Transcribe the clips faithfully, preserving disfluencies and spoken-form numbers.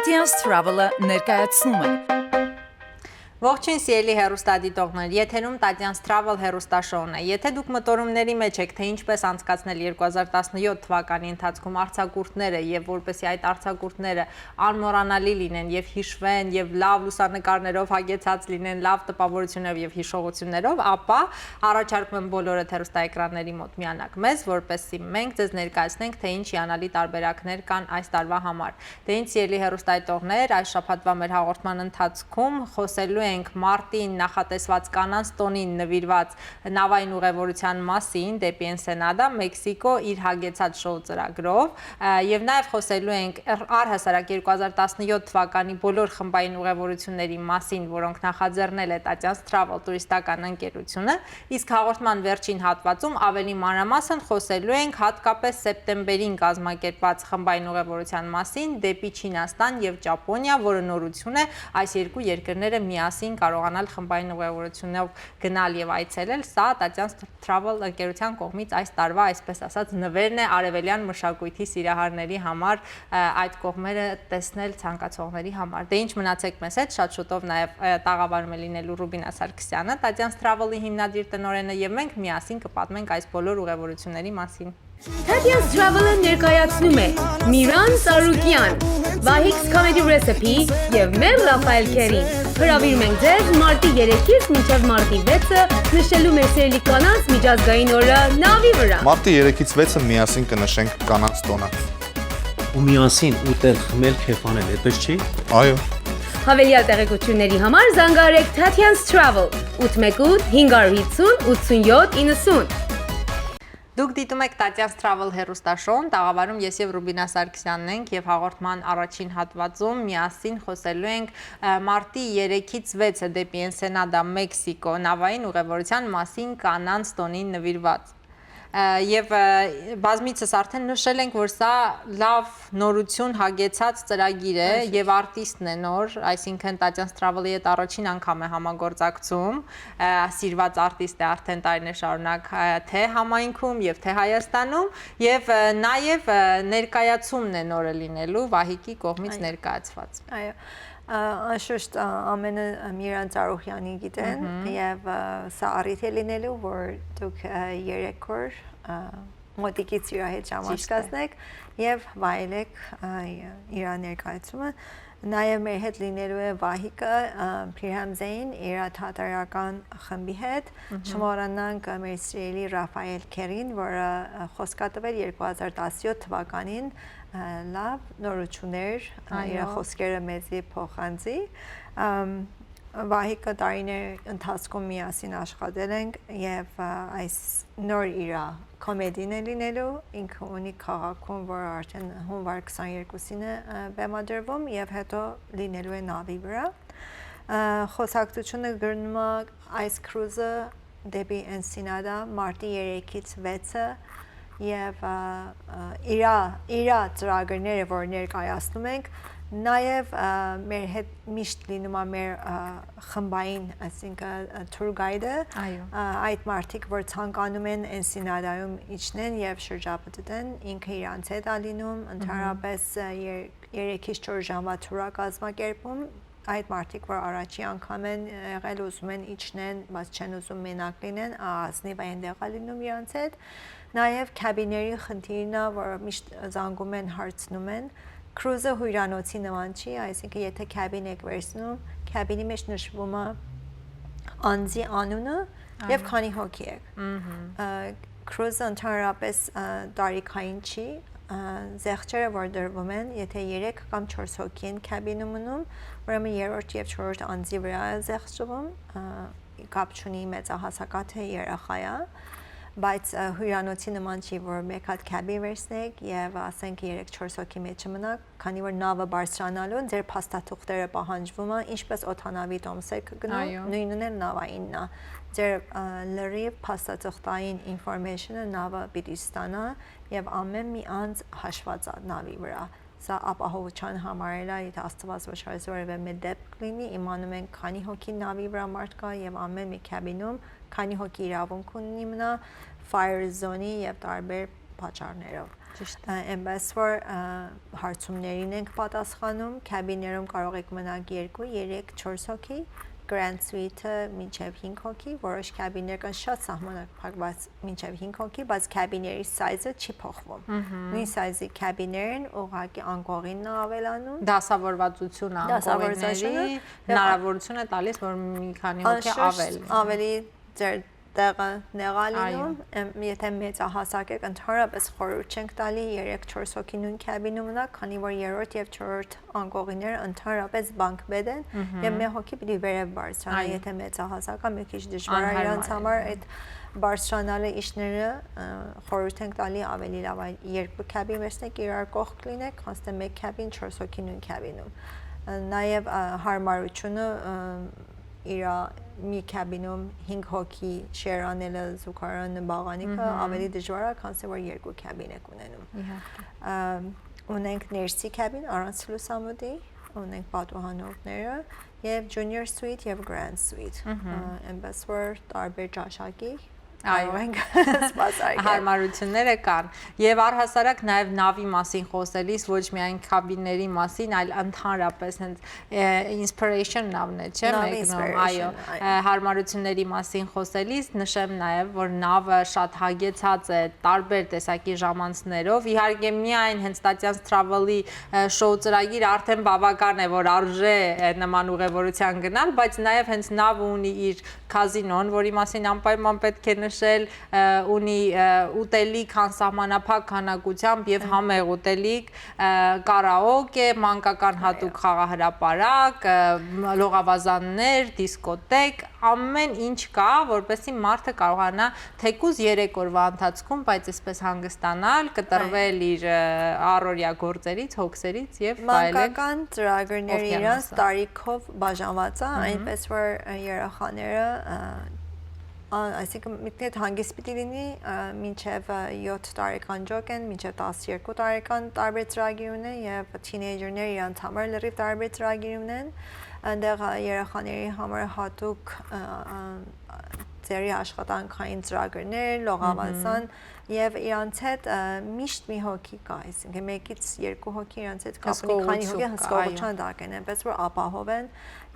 Tatian's Travel-ը ներկայացնում է։ Ողջույն, սիրելի հեռուստադիտողներ, եթերում Tatian's Travel հեռուստաշոուն է։ Եթե դուք մտորումների մեջ եք, թե ինչպես անցկացնել երկու հազար տասնյոթ թվականի ընթացքում արձակուրդները եւ որպեսզի այդ արձակուրդները անմոռանալի լինեն եւ հիշուեն եւ լավ լուսանկարներով հագեցած լինեն, լավ տպավորություններով եւ հիշողություններով, ապա առաջարկում եմ բոլորը հեռուստաէկրանների մոտ միանաք մեզ, որպեսզի մենք ձեզ ներկայացնենք, թե ինչ հիանալի տարբերակներ կան այս տարուա համար։ Դե, ինձ սիրելի հեռուստայտողներ, այս շաբաթվա մեր հաղորդման ընթացքում խոսելու ենք մարտին նախատեսված կանանց տոնին նվիրված նավային ուղևորության մասին դեպի Էնսենադա, Մեքսիկո, իր հագեցած շոու ծրագրով, ը, եւ նաեւ խոսելու ենք առ-, առհասարակ երկու հազար տասնյոթ թվականի բոլոր խմբային ուղևորությունների մասին, որոնք նախաձեռնել է Tatian's Travel տուրիստական ընկերությունը, իսկ հաղորդման վերջին հատվածում ավելի մանրամասն խոսելու ենք հատկապես սեպտեմբերին կազմակերպված խմբային ուղևորության մասին դեպի Չինաստան եւ Ճապոնիա, որը նորություն է, այս երկու երկրները միասին կարողանալ խմբային ուղևորությունով գնալ եւ այցելել, սա Tatian's Travel ընկերության կողմից այս տարուա, այսպես ասած, նվերն է արեւելյան մշակոյթի սիրահարների համար, ը, այդ կողմերը տեսնել ցանկացողների համար։ Դե, ինչ, մնացեք մեզ հետ, շատ շուտով նաեւ, ը, տաղավարում է լինելու Ռուբինա Սարգսյանը, Tatian's Travel-ի հիմնադիր տնօրենը, եւ մենք միասին կպատմենք այս բոլոր ուղևորությունների մասին։ Tatian's Travel-ը ներկայացնում է Միրան Սարուկեան, Vahik's Comedy Recipe եւ մեր Ռաֆայել Քերին։ Հրաւիրում ենք ձեզ մարտի երեքից մինչեւ մարտի վեցը նշելու մեր սիրելի կանանց միջազգային օրը նավի վրա։ Մարտի երեքից վեցը միասին կնշենք կանանց տոնը։ Ու միասին ուտել, խմել, քեֆանել, այդպես չի՞։ Այո։ Հավելյալ տեղեկությունների համար զանգահարեք Tatian's Travel ութ մեկ ութ, հինգ հարյուր հիսուն, ութսուն յոթ, իննսուն։ Դուք դիտում եք Tatian's Travel հեռուստաշոուն, տաղավարում ես եւ Ռուբինա Սարգսյանն ենք, եւ հաղորդման առաջին հատվածում միասին խոսելու ենք, ը, մարտի երեքից վեցը դեպի Էնսենադա, Մեքսիկո, նավային ուղևորության մասին կանանց տոնին նվիրված։ Ը, եւ, ը, բազմիցս արդեն նշել ենք, որ սա լավ նորություն հագեցած ծրագիր է, Այսինքն։ Եւ արտիստն է նոր, այսինքն Tatian's Travel-ի հետ առաջին անգամ է համագործակցում, ը, սիրված արտիստ է արդեն տարիներ շարունակ, ը, թե համայնքում եւ թե Հայաստանում, եւ, ը, նաեւ, ը, ներկայացումն է նորը լինելու Վահիկի կողմից Այո։ Ներկայացված։ Այո, ը, անշուշտ, ը, ամենը, ը, Միրան Ծառուխյանի գիտեն Մհմ։ Եւ, ը, սա առիթ է լինելու, որ դուք, ը, երեք օր, ը, մոտիկից իրա հետ Ճիշտ է։ Ժամանցկացնեք եւ վայելեք, ը, իրա ներկայացումը։ Նաեւ մեր հետ լինելու է Վահիկը, ը, Փիրհամզեին, իրա թատերական խմբի հետ։ Մհմ։ Չմոռանանք, ը, մեր սիրելի Ռաֆայել Քերին, որը, ը, խոսքա տվել երկու հազար տասնյոթ թվականին, ը, լավ նորություններ, ը, իրա Այո։ Խոսքերը մեզի փոխանցի։ Ըմ, Վահիկը տարիներ ընթացքում միասին աշխատել ենք եւ, ը, այս նոր իրա կոմեդին է լինելու, ինքը ունի քաղաքում, որ արդեն հունվար քսաներկուսին է, ը, բեմադրվում եւ հետո լինելու է նավի վրա։ Ը, խոսակցությունը գնում է այս քրուզը դեպի Էնսինադա մարտի երեքից վեցը եւ, ը, ը, իրա, իրա ծրագրերը, որ ներկայացնում ենք, նաեւ, ը, մեր հետ միշտ լինում է մեր, ը, խմբային, այսինքն, ը, tour guide-ը, Այո։ Ը, այդ մարդիկ, որ ցանկանում են Էնսինադայում իջնեն եւ շրջապտեն, ինքը իրանց հետ ա լինում, Մհմ։ Ընդհանրապես, ը, եր-, երեքից չորս ժամվա tour-ա կազմակերպում, այդ մարդիկ, որ առաջի անգամ են եղել, ուզում են իջնեն, բայց չեն ուզում մենակ լինեն, ա, ազնիվ այնտեղ ա լինում իրանց հետ։ Նաեւ քաբիների խնդիրն ա, որ միշտ զանգում են, հարցնում են։ Քրուզը հյուրանոցի նման չի, այսինքն, եթե քաբին եք վերցնում, քաբինի մեջ նշվում է անձի անունը եւ Այո։ Քանի հոգի եք։ Մհմ։ Ա, քրուզը ընդհանրապես, ա, տարիքային չի, ա, զեղչերը, որ դրվում են, եթե երեք կամ չորս հոգի են քաբինում մնում, ուրեմն երրորդ եւ չորրորդ անձի վրա է զեղչվում, ա, կապ չունի մեծահասակա թե երեխայա, բայց, ա, հյուրանոցի նման չի, որ մեկ հատ քաբին վերցնեք եւ, ասենք, երեք-չորս հոգի մեջ մնաք, քանի որ նավը բարձրանալուն ձեր փաստաթուղթերը պահանջվում է, ինչպես օդանավի տոմսեր կգնան, Այո։ Նույնն էլ նավայինն է։ Ձեր, ա, լրիվ փաստաթղթային information-ը նավը պիտի ստանա եւ ամեն մի անձ հաշված է նավի վրա։ Սա ապահովության համար էլ է, եթե Աստված ոչ արեց, որևէ մի դեպք լինի, իմանում ենք քանի հոգի նավի վրա մարդ կա եւ ամեն մի քաբինում քանի հոգի իրավունք ունի մնա fire zone-ի եւ տարբեր պատճառներով։ Ճիշդ է։ Ա, այնպես որ, ա, հարցումներին ենք պատասխանում, քաբիներում կարող եք մնալ երկու, երեք, չորս հոգի, Grand Suite-ը մինչեւ հինգ հոգի, որոշ քաբիներ կան շատ սահմանափակված մինչեւ հինգ հոգի, բայց քաբիների size-ը չի փոխվում։ Մհմ։ Նոյն size-ի քաբիներն ուղղակի անկողինն է ավելանում։ Դասավորվածությունը Դասավորվածությունը անկողինների հնարավորություն է տալիս, որ մի քանի հոգի անշուշտ ավել։ ավելի ձեր տեղը նեղա Այո։ լինում, էն, եթե մեծահասակ եք, ընդհանրապես խորհուրդ չենք տալի երեք-չորս հոգի նոյն քաբինում մնալ, քանի որ երրորդ եւ չորրորդ անկողինները ընդհանրապես բանկ պետ են Մհմ։ եւ մի հոգի պիտի վերեւ բարձրանա, Այո։ եթե մեծահասակ է, մի քիչ դժվար է Անհարմար իրանց է, համար այո։ այդ բարձրանալը իշները, ը, խորհուրդ ենք տալի ավելի լավ է երկու քաբին վերցնեք, իրար կողք լինեք, յանցնե մեկ քաբին, չորս հոգի նոյն քաբինում։ Ը, նաեւ, ը, հարմարությունը, ը, իրա մի քաբինում հինգ հոգի share անելը զուգարան բաղանիքը Մհմ։ ավելի դժվար է, քան որ երկու քաբին եք ունենում։ Իհարկե։ Ը, ունենք ներսի քաբին առանց լուսամուտի, ունենք պատուհանողները եւ Junior Suite եւ Grand Suite։ Մհմ։ Ը, այնպես որ տարբեր ճաշակի Այո։ կարող ենք սպասարկել։ Հարմարությունները կան։ Եվ առհասարակ նաև նավի մասին խոսելիս, ոչ միայն քաբինների մասին, այլ ընդհանրապես հենց, ը, inspiration նավն է, չէ՞, Նավի մեկնում, այո, inspiration, այո։ ը, հարմարությունների մասին խոսելիս նշեմ նաև, որ նավը շատ հագեցած է տարբեր տեսակի ժամանցներով։ Իհարկե, միայն հենց Տատյանց Travel-ի, ը, շոու ծրագիր արդեն բավական է, որ արժե, ը, նման ուղևորության գնալ, բայց նաև հենց նավը ունի իր կազինոն, որի մասին անպայման պետք է նշել, ը, ունի, ը, ուտելիք անսահմանափակ քանակությամբ և Այո։ համեղ ուտելիք, ը, կարաոկե, մանկական Այո։ հատուկ խաղահրապարակ, ը, մ-, լողավազաններ, դիսկոտեք, ամեն ինչ կա, որպեսզի մարդը կարողանա թեկուզ երեք օրվա ընթացքում, բայց այսպես հանգստանալ, կտրվել Այո։ իր, ը, առօրյա գործերից, հոգսերից և վայելել Մանկական ծրագրները իրանց օվկիանոսը։ տարիքով բաժանված է, Մհմ։ այնպես որ, ը, երեխաները, ը, ա-, այսինքն՝ մինչեւ հանգիստ պիտի լինի, ը, մինչեւ, ը, յոթ տարեկան ջոկ են, մինչեւ տասներկու տարեկան տարբեր ծրագիր ունեն, եւ teenager-ները իրանց համար լրիվ տարբեր ծրագիր ունեն։ Այնտեղ, ը, երեխաների համար հատուկ, ը, ը, ձեռի աշխատանքային ծրագրեր, լողավազան, Մհմ։ եւ իրանց հետ, ը, միշտ մի հոգի կա, այսինքն՝ մեկից երկու հոգի իրանց հետ կապ ունի, քանի հոգի Հսկողություն կա, այո։ հսկողության տակ են, այնպես որ ապահով են,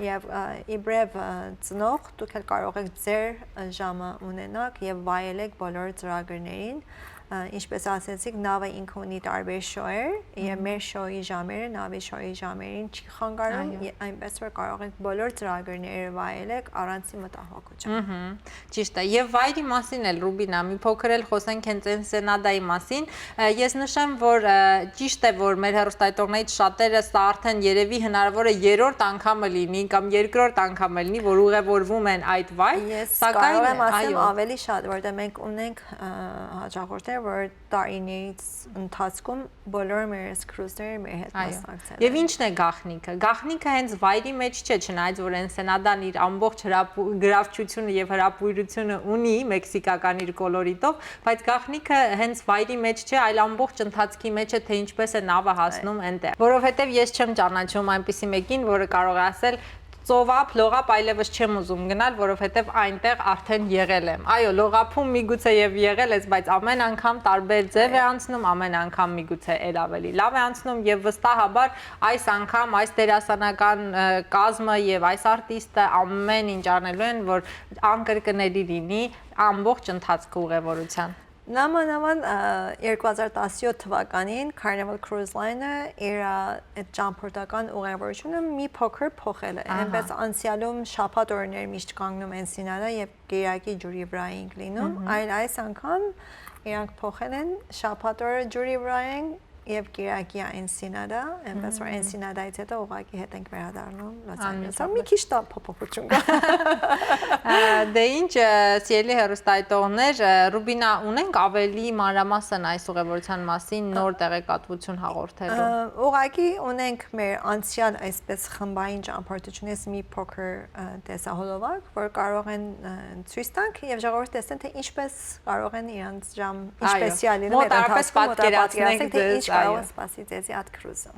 եւ, ը, իբրեւ, ը, ծնող դուք էլ կարող եք ձեր, ը, ժամը ունենաք եւ վայելեք բոլոր ծրագրերին, ը, ինչպես ասեցիք, նավը ինքը ունի տարբեր շոուեր, եւ Մհմ։ մեր շոուի ժամերը նավի շոուի ժամերին չի խանգարում, Այո։ ե-, այնպես որ կարող ենք բոլոր ծրագրերը վայելեք առանց մտահոգության։ Մհմ, ճիշտ է։ Եվ վայրի մասին էլ, Ռուբինա, մի փոքր էլ խոսենք հենց Էնսենադայի մասին։ Ը, ես նշեմ, որ, ը, ճիշտ է, որ մեր հեռուստայտողներից շատերը սա արդեն երևի հնարավոր է երրորդ անգամը լինի կամ երկրորդ անգամը լինի, որ ուղևորվում են այդ վայր, Ես սակայն, կարող եմ ասեմ այո։ ավելի շատ, որտեղ մենք ունենք, ը, հաճախորդներ, որ տարիներից ընթացքում բոլոր մեր cruise-ները մեր հետ Այո։ մասնակցել Եվ են։ ինչն է գաղտնիքը։ Գաղտնիքը հենց վայրի մեջ չէ, չնայած որ Էնսենադան իր ամբողջ հրապու-, գրավչությունը և հրապույրությունը ունի մեքսիկական իր կոլորիտով, բայց գաղտնիքը հենց վայրի մեջ չէ, այլ ամբողջ ընթացքի մեջ է, թե ինչպես է նավը հասնում այնտեղ։ Որովհետև ես չեմ ճանաչում այնպիսի մեկին, որը կարող է ասել, «Ծովափ, լողափ, այլևս չեմ ուզում գնալ, որովհետև այնտեղ արդեն եղել եմ»։ Այո, լողափում միգուցե և եղել ես, բայց ամեն անգամ տարբեր ձև է Այո։ անցնում, ամեն անգամ միգուցե էլ ավելի լավ է անցնում, և վստահաբար այս անգամ այս դերասանական, ը, կազմը և այս արտիստը ամեն ինչ անելու են, որ անկրկնելի լինի ամբողջ ընթացքը ուղևորության։ Նամանաման, ը, երկու հազար տասնյոթ թվականին Carnival Cruise Line-ը իր, ը, այդ ճամփորդական ուղևորությունը մի փոքր փոխել է։ Ահա։ Այնպես անցյալում շաբաթ օրներ միշտ կանգնում են Էնսինադա և Կիրակի ջուրի վրա էինք լինում, Մհմ։ այլ այս անգամ իրանք փոխել են, շաբաթ օրը ջուրի վրա են և Կիրակի Էնսինադա, այնպես որ Մհմ։ Էնսինադայից հետո ուղղակի հետ ենք վերադառնում Լոս Անմիջապես։ Անջելեսը։ Մի քիչ դա փոփոխություն կա։ Ա, դե ինչ, ը, սիրելի հեռուստայտողներ, ը, Ռուբինա, ունենք ավելի մանրամասն այս ուղևորության մասին նոր տեղեկատվություն հաղորդելու։ Ը, ուղղակի ունենք մեր անցյալ այսպես խմբային ճամփորդությունից մի փոքր, ը, տեսահոլովակ, որ կարող են, ը, ցույց տանք և ժողովուրդ տեսնեն, թե ինչպես կարող են իրանց ժամ, Այո, ինչպես է լինում այդ մոտարապես ընթացքում, մոտարապես պատկերացնեք պատկերացնեք, թե ձեզ, ինչ կարող այո։ է սպասի ձեզի այդ cruise-ը։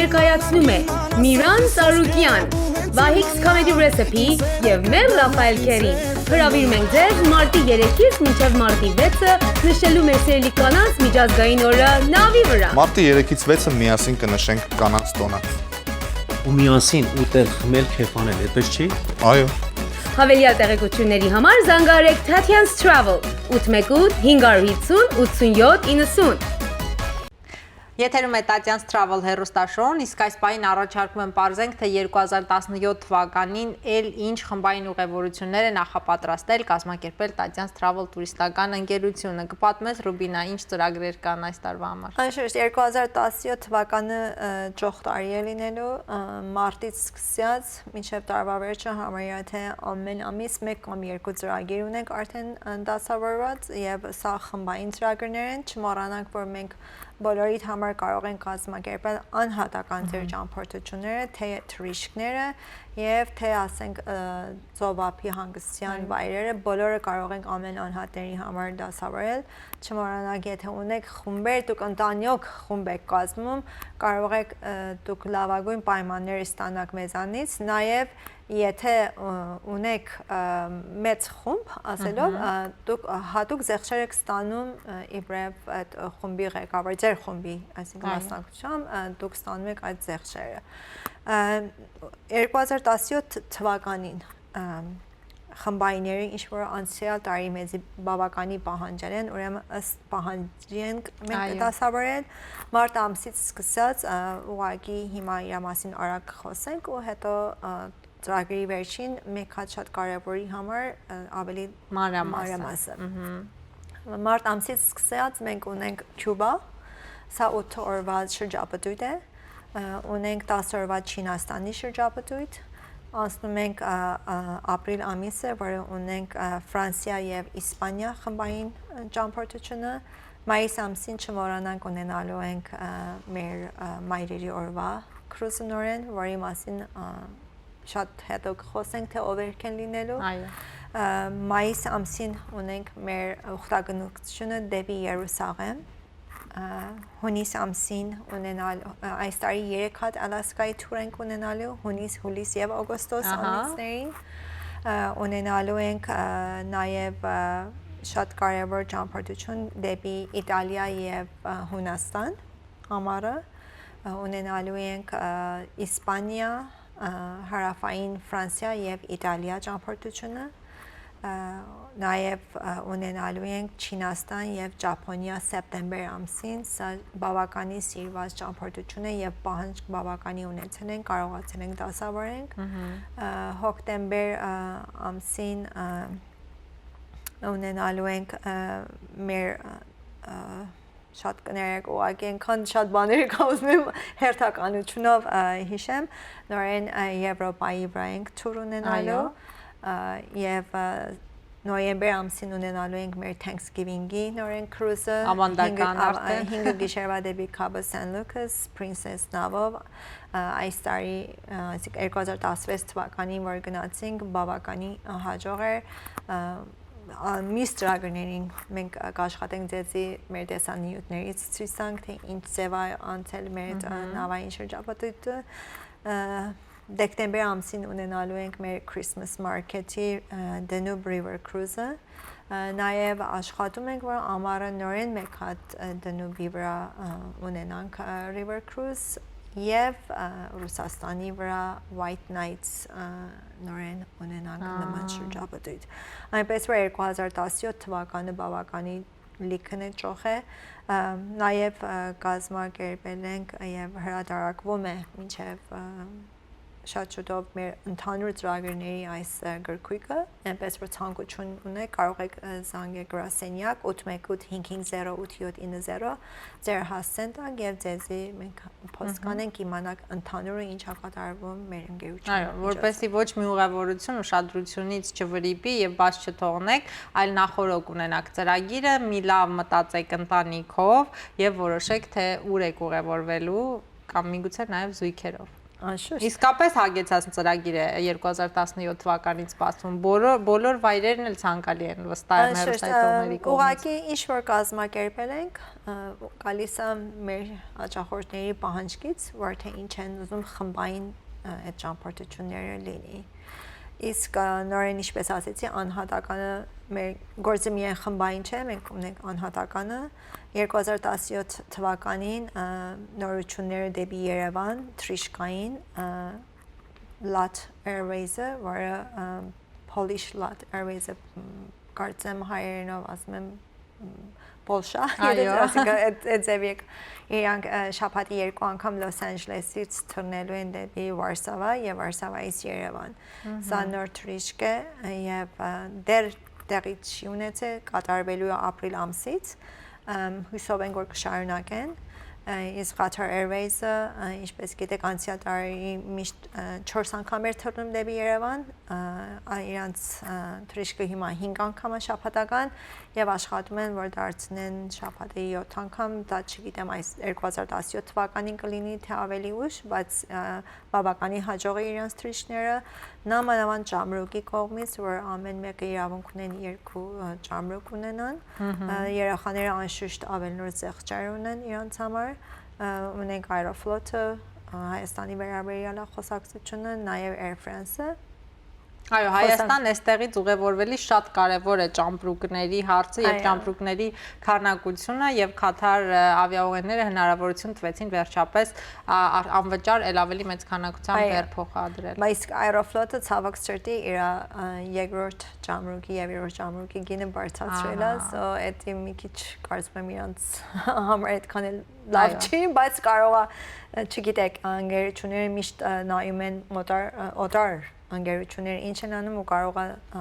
ներկայացնում է Միրան Սարուկեան, Վահիքս Comedy Recipe եւ մեր Ռաֆայել Քերին։ Հրաւիրում ենք ձեզ մարտի երեքից մինչեւ մարտի վեցը, նշելու մեր սիրելի կանանց միջազգային օրը նավի վրա։ Մարտի երեքից վեցը միասին կը նշենք կանանց տօնը։ Ու միասին ուտել, խմել, քեֆանել, այդպես չի։ Այո։ Հավելյալ տեղեկությունների համար զանգահարեք Tatyan's Travel ութ մէկ ութ, հինգ հարյուր հիսուն, ութսուն յոթ, իննսուն։ Եթերում է Tatyan's Travel հեռուստաշոուն, իսկ այս պահին առաջարկում եմ պարզենք, թե երկու հազար տասնյոթ թվականին էլ ինչ խմբային ուղևորություններ է նախապատրաստել կազմակերպել Tatyan's Travel տուրիստական ընկերությունը։ Կը պատմես, Ռուբինա, ինչ ծրագրեր կան այս տարուա համար։ Անշուշտ, երկու հազար տասնյոթ թվականը, ը, ճոխ տարի է լինելու, ը, մարտից սկսած մինչեւ տարուա վերջը համարյա թե ամեն ամիս մէկ կամ երկու ծրագիր ունենք արդեն, ը, դասավորուած, եւ սա խմբային ծրագրներ են։ Չմոռանանք, որ մենք բոլորիդ համար կարող ենք կազմակերպել անհատական ձեր Մհմ։ ճամփորդությունները, թե թռիչքները, եւ թե, ասենք, ը, ծովափի հանգստյան Այո։ վայրերը, բոլորը կարող ենք ամեն անհատների համար դասավորել։ Չմոռանաք, եթե ունեք խումբեր, դուք ընտանիոք խումբ եք կազմում, կարող եք, ը, դուք լավագույն պայմաններ ստանաք մեզանից, նաեւ եթե, ը, ունեք, ը, մեծ խումբ, ասելով, Մհմ։ ը, դուք, ը, հատուկ զեղչեր եք ստանում, ը, իբրեւ այդ, ը, խումբի ղեկավար, ձեր խումբի, այսինքն Այո։ մասնակցությամբ, ը, դուք ստանում եք այդ զեղչերը։ Ը, երկու հազար տասնյոթ թվականին, ը, խմբայիները, ինչ որ անցեալ տարի մեզի բաւականի պահանջել են, ուրեմն ըստ պահանջի ենք մենք Այո։ դասավորել։ Մարտ ամսից սկսած, ը, ուղղակի հիմա իրա մասին արագ կխոսենք ու հետո, ը, ծրագրի վերջին մէկ հատ շատ կարեւորի համար, ը, ավելի Մանրամասը։ մանրամասը։ Մհմ։ Մարտ ամսից սկսած մենք ունենք Քիուբա, սա ութ օրվա շրջապտույտ է, ը, ունենք տաս օրվա Չինաստանի շրջապտույտ, անցնում ենք, ը, ը, ապրիլ ամիսը, որը ունենք, ը, Ֆրանսիա եւ Իսպանիա խմբային, ը, ճամփորդությունը, մայիս ամսին չմոռանանք ունենալու ենք, ը, մեր, ը, մայրերի օրվա կրուզը նորեն, որի մասին, ը, շատ հետո կխոսենք, թե ովերք են լինելու։ Այո։ Ը, մայիս ամսին ունենք մեր ուխտագնացությունը դեպի Երուսաղեմ։ Ը, հունիս ամսին ունենալ, ը, այս տարի երեք հատ Ալասկայի թուր ենք ունենալու, հունիս, հուլիս եւ օգոստոս Ահա։ ամիսներին։ Ը, ունենալու ենք, ը, նաեւ, ը, շատ կարեւոր ճամփորդություն դեպի Իտալիա եւ, ը, Հունաստան ամառը, ը, ունենալու ենք, ը, Իսպանիա, ը, հարավային Ֆրանսիա եւ Իտալիա ճամփորդությունը, ը, նաեւ, ը, ունենալու ենք Չինաստան եւ Ճապոնիա սեպտեմբեր ամսին, սա բաւականի սիրուած ճամփորդություն է եւ պահանջ բաւականի ունեցել ենք, կարողացել ենք դասավորենք։ Մհմ։ Ը, հոկտեմբեր, ը, ամսին, ը, ունենալու ենք, ը, մեր, ը, շատ կներեք, ուղղակի այնքան շատ բաներ կա, ուզում եմ հերթականությունով, ը, հիշեմ, նորեն, ը, Եվրոպայի վրա ենք թուր ունենալու, Այո։ ը, եւ, ը, նոյեմբեր ամսին ունենալու ենք մեր Thanksgiving-ի նորեն cruise-ը, Ավանդական հինգը, ա, արդեն։ հինգը գիշերվա դեպի Cabo San Lucas, Princess նավով, ը, այս տարի, ը, այսինքն երկու հազար տասնվեց թվականին, որ գնացինք, բաւականի, ը, հաջող էր, ը, ա, միս ծրագրերին մենք, ը, կաշխատենք ձեզի մեր տեսանյութերից ցոյց տանք, թե ինչ ձեւ ա անցել մեր, ը, Մհմ։ նավային շրջապտույտը, ը, դեկտեմբեր ամսին ունենալու ենք մեր Christmas Market-ի, ը, Danube River Cruise-ը, ը, նաեւ աշխատում ենք, որ ամառը նորեն մէկ հատ, ը, Danube-ի վրա, ը, ունենանք, ը, River Cruise եւ, ը, Ռուսաստանի վրա White Nights, ը, նորեն ունենանք Ա։ նման շրջապտույտ։ Այնպես որ երկու հազար տասնյոթ թվականը բաւականի լիքն է ճոխ է, ը, նաեւ, ը, կազմակերպել ենք եւ հրատարակվում է մինչեւ, ը, շատ շուտով մեր ընդհանուր ծրագրերների այս, ը, գրքույկը, այնպես որ ցանկություն ունեք, կարող եք, ը, զանգել գրասենյակ ութ մէկ ութ հինգ հինգ զերո ութ յոթ ինը զերո, ձեր հասցեն տաք եւ ձեզի մենք փոս Մհմ։ կանենք, իմանաք ընդհանուրը ինչ ա կատարվում մեր ընկերության Այո, միջոցով։ որպեսզի ոչ մի ուղևորություն ուշադրությունից չվրիպի եւ բաց չթողնեք, այլ նախօրոք ունենաք ծրագիրը, մի լավ մտածեք ընտանիքով եւ որոշեք, թե ուր եք ուղևորվելու կամ միգուցե նաեւ զույգերով։ Անշուշտ։ Իսկապես հագեցած ծրագիր է երկու հազար տասնյոթ թվականին սպասվում։ Բոլոր, բոլոր վայրերն էլ ցանկալի են վստահ եմ հեռուստայտողների կողմից։ Ուղղակի ինչ որ կազմակերպել ենք, ը, գալիս է մեր հաճախորդների պահանջքից, որ թե ինչ են ուզում խմբային, ը, այդ ճամփորդությունները լինի։ Իսկ, ը, նորեն, ինչպես ասեցի, անհատականը մեր գործը միայն խմբային չէ, մենք ունենք անհատականը։ Երկու հազար տասնյոթ թվականին, ը, նորությունները դեպի Երևան, թրիշկային, ը, Lat Airways-ը, որը, ը, Polish Lat Airways-ը, մ, կարծեմ հայերենով ասում եմ, մ, Պոլշա, Այո։ Երևան, ասիկա, այդ, այդ ձևի եք, իրանք, ը, շաբաթի երկու անգամ Լոս Անջելեսից թռնելու են դեպի Վարշավա եւ Վարշավայից Երևան։ Սա նոր թրիշկ է, ը, եւ, ը, դեռ տեղի չի ունեցել, կատարվելու է ապրիլ ամսից, ըմ, հուսով ենք, որ կշարունակեն։ Ը, իսկ Qatar Airways-ը, ը, ինչպես գիտեք, անցյալ տարի միշտ, ը, չորս անգամ էր թռնում դեպի Երևան, ը, ա, իրանց, ը, թրիշկը հիմա հինգ անգամ է շաբաթական, եւ աշխատում են, որ դարձնեն շաբաթը յոթ անգամ, դա չգիտեմ, այս երկու հազար տասնյոթ թվականին կլինի, թե ավելի ուշ, բայց, ը, բավականի հաջող է իրանց թրիշկները, նամանավանդ Ճամրուկի կողմից, որ ամեն մեկը իրավունք ունեն երկու, ը, Ճամրուկ ունենան, ը, երեխաները անշուշտ աւելնոր զեղչեր ունեն իրանց համար, ը, ունենք Aeroflot-ը, ը, Հայաստանի վերաբերյալ է խոսակցությունը, նաեւ Air France-ը։ Այո, Հայաստան էստեղից ուղևորվելի շատ կարևոր է ճամպրուկների հարցը եւ Այո։ Ճամպրուկների քանակությունը եւ Քաթար, ը, ավիաուղիները հնարավորություն տվեցին վերջապես, ա, ա, անվճար էլ ավելի մեծ քանակությամբ Այո։ Վեր փոխադրել։ Բայց Aeroflot-ը ցավոք սրտի իր, ը, երկրորդ ճամրուկի եւ երրորդ ճամրուկի գինը բարձրացրել է, Ահա։ So, էդի մի քիչ կարծում եմ իրանց համար այդքան էլ լավ Այո։ Չի, բայց կարող է, ը, չգիտեք, ընկերությունները միշտ, ը, նայում են օտար, ը, օտար ընկերությունները ինչ են անում ու կարող է, ը,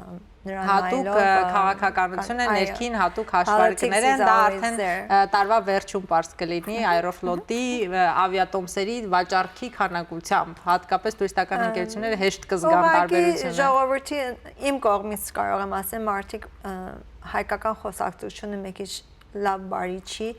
նրան Հատուկ, նայելով, ը, ը, քաղաքականությունը, այո։ Ներքին հատուկ հաշվարկներ են, դա արդեն, ը, տարվա վերջում պարզ կլինի Aeroflot-ի, ը, ավիատոմսերի վաճառքի քանակությամբ, հատկապես տուրիստական Ը, ընկերությունները հեշտ կզգան ուղղակի տարբերությունը։ Ժողովրդի իմ կողմից կարող եմ ասեմ, մարդիկ, ը, հայկական խոսակցությունը մի քիչ լավ բարի չի,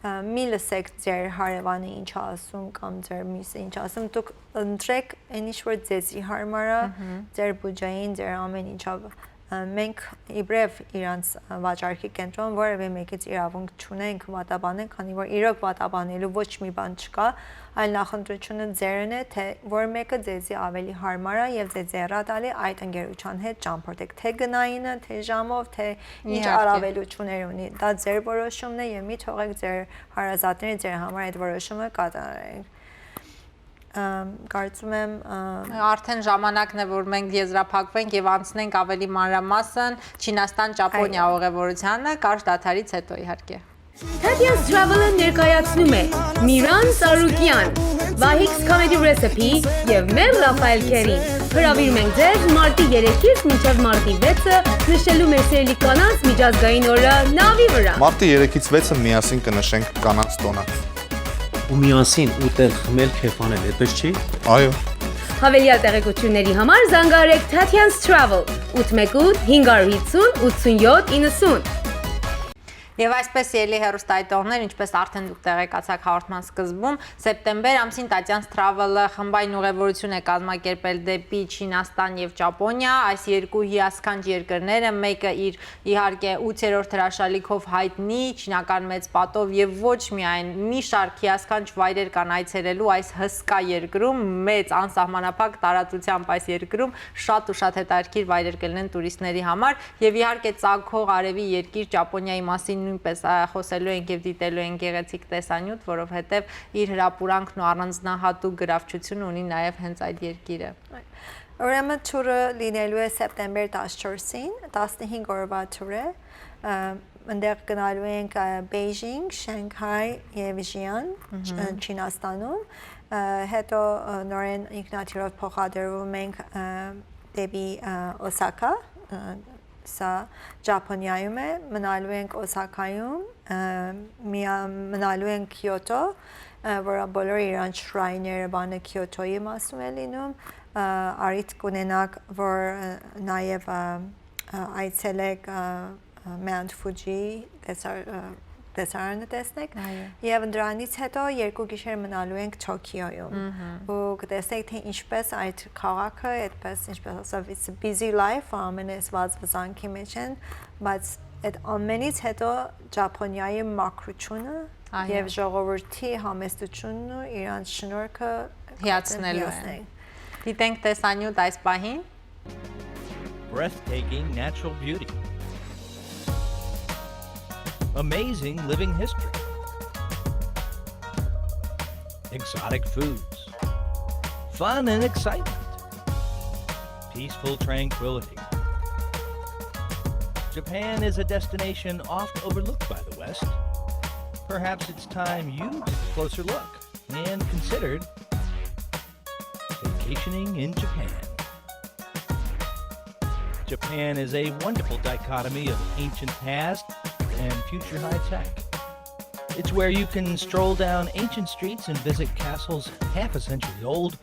ը, մի լսեք ձեր հարեւանը ինչ ա ասում կամ ձեր մյուսը ինչ ա ասում, դուք ընտրեք այն ինչ որ ձեզի հարմար ա, Մհմ։ Ձեր բյուջեին, ձեր ամեն ինչով, ը, մենք իբրեւ իրանց, ը, վաճառքի կենտրոն որևէ մեկից իրավունք չունենք վատաբանենք, քանի որ իրոք վատաբանելու ոչ մի բան չկա, այլ նախընտրությունը ձերն է, թե որ մեկը ձեզի ավելի հարմար ա եւ ձեզի հեռատալի այդ ընկերության հետ ճամփորդեք, թե գնայինը, թե ժամով, թե ինչ Իհարկե։ Առավելություններ ունի, դա ձեր որոշումն է եւ մի թողեք ձեր հարազատները ձեր համար այդ որոշումը կատարեն։ Ամ, կարծում եմ, ամ, Արդեն ժամանակն է, որ մենք եզրափակվենք եւ անցնենք ավելի մանրամասն Չինաստան-Ճապոնիա Այո։ Ուղևորությանը, կարճ դադարից հետո իհարկե։ Tatian's Travel-ը ներկայացնում է Միրան Սարուկյան, Vahik's Comedy Recipe եւ մեր Ռաֆայել Քերին։ Հրավիրում ենք ձեզ մարտի երեքից մինչեւ մարտի վեցը նշելու մեր սիրելի կանանց միջազգային օրը նավի վրա։ Մարտի երեքից վեցը միասին կնշենք կանանց տոնը։ Ու միասին ուտել, խմել, քեֆանել, այդպես չի։ Այո։ Հավելյալ տեղեկությունների համար զանգահարեք Tatian's Travel ութ մեկ ութ, հինգ հարյուր հիսուն, ութսուն յոթ, իննսուն։ Եվ այսպես, ելի հեռուստայտողներ, ինչպես արդեն դուք տեղեկացաք հաղորդման սկզբում, սեպտեմբեր ամսին Tatian's Travel-ը խմբային ուղևորություն է կազմակերպել դեպի Չինաստան և Ճապոնիա։ Այս երկու հիասքանչ երկրները, մեկը իր, իհարկե, ութերորդ հրաշալիքով հայտնի, չինական մեծ պատով և ոչ միայն, մի շարք հիասքանչ վայրեր կան այցելելու այս հսկա երկրում, մեծ անսահմանափակ տարածությամբ այս երկրում շատ ու շատ հետաքրքիր վայրեր կլինեն տուրիստների համար։ Եվ իհարկե ծագող արևի երկիր Ճապոնիայի մասին նույնպես, ա, խոսելու ենք և դիտելու ենք գեղեցիկ տեսանյութ, որովհետև իր հրապուրանքն ու առանձնահատուկ գրավչությունը ունի նաև հենց այդ երկիրը։ Ուրեմն թուրը լինելու է սեպտեմբեր տասնչորսին, տասնհինգ օրվա թուր է, ը, ընդեղ գնալու ենք, ը, Բեյժինգ, Շենգհայ և Ժիան, Մհմ։ Չ-, Չինաստանում, ը, հետո, ը, նորեն ինքնաթիռով փոխադրվում ենք, ը, դեպի, ը, Օսակա, ը, սա Ճապոնիայում է, մնալու ենք Օսակայում, ը, միա-, մնալու ենք Քիոտո, ը, որը բոլոր իրանց շրայները, բանը Քիոտոյի մասում է լինում, ը, առիթ կունենաք, որ, ը, նաև, ը, ը, այցելեք, ը, ը, Mount Fuji տեսար-, ը, տեսարանը տեսնեք։ Այո։ Եւ դրանից հետո երկու գիշեր մնալու ենք Թոքիոյում։ Մհմ։ Ու կտեսնեք, թե ինչպես այդ քաղաքը, այդպես, ինչպես ասած, it's a busy life, ամենը այս վազվզանքի մեջ են, բայց այդ ամենից հետո Ճապոնիայի մաքրությունը Այո։ Եւ ժողովրդի համեստությունն ու իրանց շնորհքը Հիացնելու են։ հիացնենք։ Դիտենք տեսանյութ այս պահին։ Breathtaking natural beauty. Amazing living history. Exotic foods. Fun and excitement. Peaceful tranquility. Japan is a destination oft overlooked by the West. Perhaps it's time you took a closer look and considered vacationing in Japan. Japan is a wonderful dichotomy of ancient past and future high tech. It's where you can stroll down ancient streets and visit castles half a century old,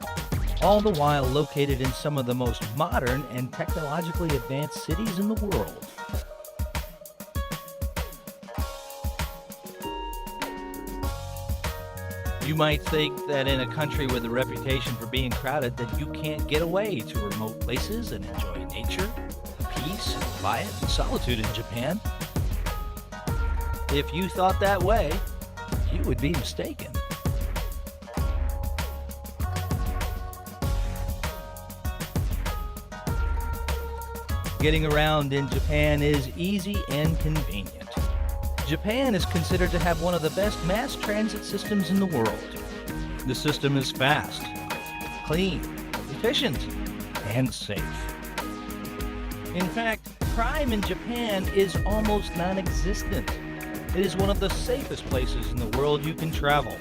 all the while located in some of the most modern and technologically advanced cities in the world. You might think that in a country with a reputation for being crowded that you can't get away to remote places and enjoy nature, peace, quiet, and solitude in Japan. If you thought that way, you would be mistaken. Getting around in Japan is easy and convenient. Japan is considered to have one of the best mass transit systems in the world. The system is fast, clean, efficient, and safe. In fact, crime in Japan is almost non-existent. It is one of the safest places in the world you can travel.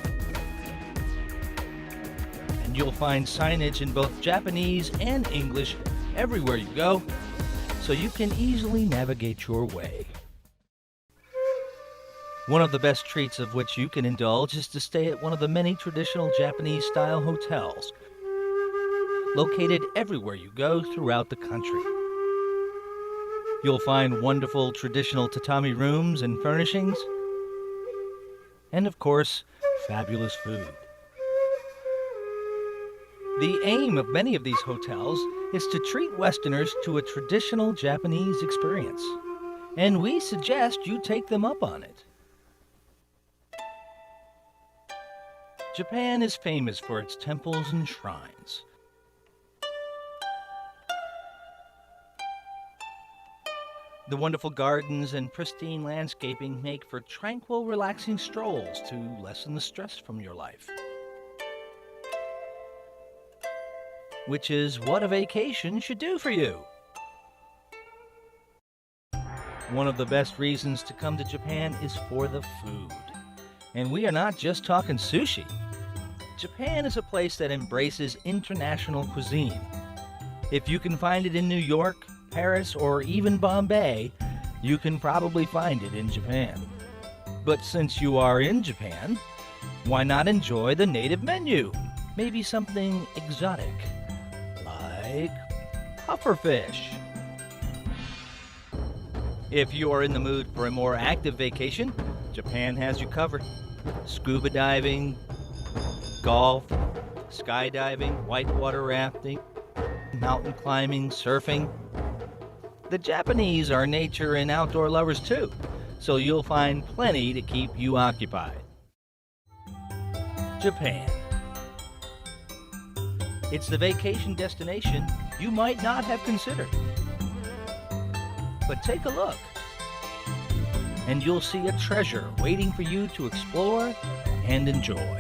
And you'll find signage in both Japanese and English everywhere you go, so you can easily navigate your way. One of the best treats of which you can indulge is to stay at one of the many traditional Japanese-style hotels located everywhere you go throughout the country. You'll find wonderful traditional tatami rooms and furnishings, and of course, fabulous food. The aim of many of these hotels is to treat Westerners to a traditional Japanese experience, and we suggest you take them up on it. Japan is famous for its temples and shrines. The wonderful gardens and pristine landscaping make for tranquil, relaxing strolls to lessen the stress from your life. Which is what a vacation should do for you. One of the best reasons to come to Japan is for the food. And we are not just talking sushi. Japan is a place that embraces international cuisine. If you can find it in New York, Paris, or even Bombay, you can probably find it in Japan. But since you are in Japan, why not enjoy the native menu? Maybe something exotic, like pufferfish. If you are in the mood for a more active vacation, Japan has you covered. Scuba diving, golf, skydiving, whitewater rafting, mountain climbing, surfing. The Japanese are nature and outdoor lovers too, so you'll find plenty to keep you occupied. Japan. It's the vacation destination you might not have considered. But take a look, and you'll see a treasure waiting for you to explore and enjoy.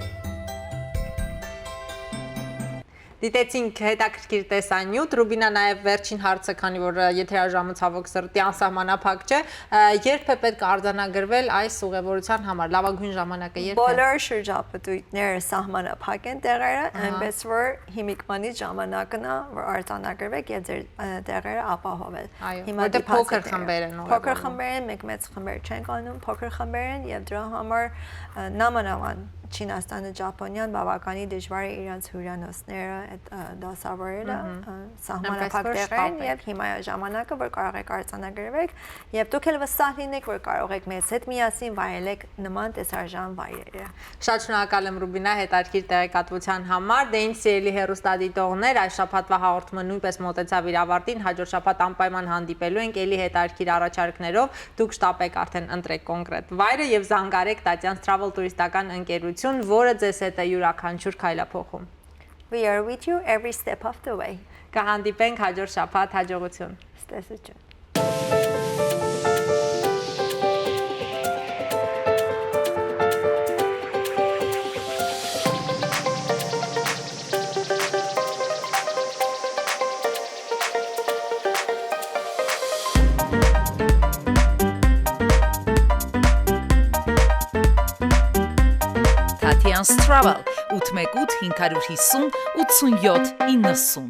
Դիտեցինք հետաքրքիր տեսանյութ։ Ռուբինա, նաև վերջին հարցը, քանի որ, ը, եթերաժամը ցավոք սրտի անսահմանափակ չէ, ը, երբ է պետք արձանագրվել այս ուղևորության համար, լավագույն ժամանակը երբ է։ Բոլոր շրջապտույտները սահմանափակ են տեղերը, Ահա։ այնպես որ հիմիկվանից ժամանակն է, որ արձանագրվեք եւ ձեր, ը, տեղերը ապահովել։ Այո, Հիմա որտեղ դիպասի փոքր տեղը։ խմբեր են Փոքր ուղևորում։ խմբեր են, մենք մեծ խմբեր չենք անում, փոքր խմբեր են եւ դրա համար, ը, նամանավան Չինաստանը, Ճապոնիան բաւականի դժուար է իրանց հիւրանոցները, այդ, ը, դասաւորելը, Մհմ։ ը, Այնպես սահմանափակ որ տեղերն շտապ եք։ Եւ հիմա է ժամանակը, որ կարող եք արձանագրվեք, եւ դուք էլ վստահ լինեք, որ կարող եք մեզ հետ միասին վայելեք նման տեսարժան վայրերը։ Շատ շնորհակալ եմ, Ռուբինա, հետաքրքիր տեղեկատվության համար։ Դե, ինչ սիրելի հեռուստադիտողներ, այս շաբաթվա հաղորդումը նոյնպես մոտեցաւ իր ավարտին, հաջորդ շաբաթ անպայման հանդիպելու ենք էլի հետաքրքիր առաջարկներով, դուք շտապ եք արդեն, ընտրեք կոնկրետ վայրը եւ զանգարեք Տատյանց Travel տուրիստական ընկերություն, որը ձեզ հետ է յուրաքանչյուր քայլափոխում։ We are with you every step of the way. Կհանդիպենք հաջորդ շաբաթ, հաջողություն։ Ցտեսություն։ Tatian's Travel, ութ մէկ ութ, հինգ հարիւր հիսուն, ութսուն յոթ, իննսուն։